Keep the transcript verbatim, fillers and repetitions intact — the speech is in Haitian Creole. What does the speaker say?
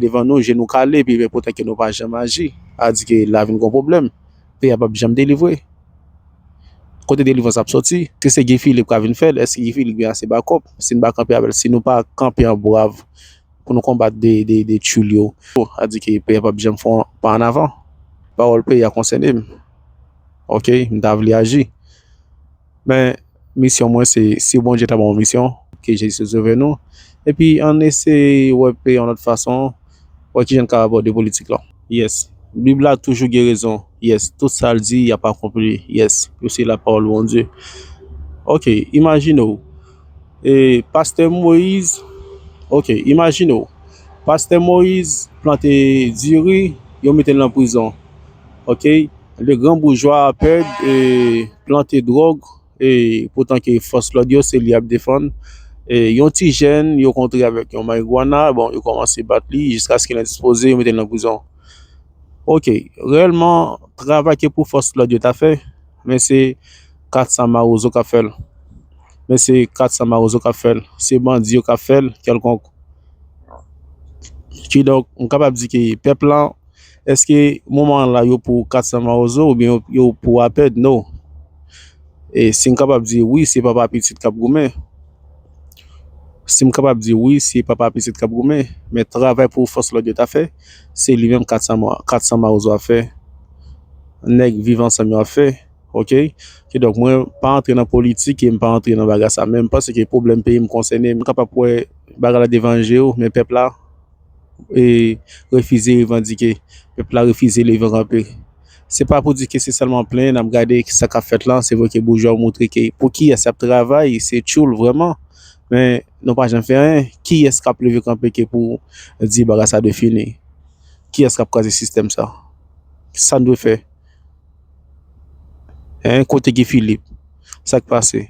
devan nou, je nou kale, epi men potan ke nou pa janm aji, a di ke la vin gon pwoblèm, peyi a p ap janm delivre. Kote delivrans ap sòti? Si se Guy Philippe k ap vin fè l, èske Guy Philippe gen ase bakòp? Si n pa kanpe avè l, si nou pa kanpe an brav pou nou konbat de, de, de tchoul yo, a di ke peyi a p ap janm fè yon pa an avan. Pawòl peyi a konsène m. Oke, m ta vle aji. Men, misyon mwen se, si Bondye ta ban w misyon, ke Jezi sove nou. Epi, ann eseye wè peyi yon lòt fason, wè kijan n ka abòde politik lan. Yes. Bib la toujou gen rezon. Yes. Tout sa l di, y ap akonpli. Yes. Yo se lapawòl Bondye. Oke, imajine w. E, pastè Moyiz, oke, imajine w. Pastè Moyiz plante diri, yo mete l nan prizon. Oke? Le gran boujwa Apèd, e, plante dwòg, e, potan ke fòs lòd yo, se li y ap defann. E, yon ti jèn, yo kontre avèk yon marigwana, bon, yo kòmanse bat li, jiskaske l endispoze, yo mete l nan prizon. Oke, reyèlman, travay ke pou fòs lòd yo ta fè, men se kat san mawozo k ap fè l. Men se kat san mawozo k ap fè l. Se bandi yo k ap fè l, kèlkonk. Kidonk, m kapab di ke pèp lan, èske moman an la yo pou kat san mawozo oubyen yo, yo pou Apèd? No. E si m kapab di wi, se papa pitit k ap goumen. Si m kapab di wi, se papa pitit k ap goumen. Men travay pou fòs lòd yo ta fè, se li menm kat san ma-, kat san mawozo ap fè. Nèg viv ansanm yo ap fè. Oke? Kidonk, mwen pa antre nan politik e m pa antre nan bagay sa. Men m panse ke pwoblèm peyi m konsène m. M kapab wè bagay la devan je yo, men pèp la, e, refize revandike. Pèp la refize leve kanpe. Se pa pou di ke se sèlman plenyen n ap gade sa k ap fèt lan. Se vre ke boujwa yo montre ke pou kiyès y ap travay, se tchoul vrèman. Men nou pa janm fè anyen. Kiyès k ap leve kanpe ke pou di bagay sa dwe fini? Kiyès k ap kraze sistèm sa? Sa n dwe fè? Hein, kote Guy Philippe? Sa k pase?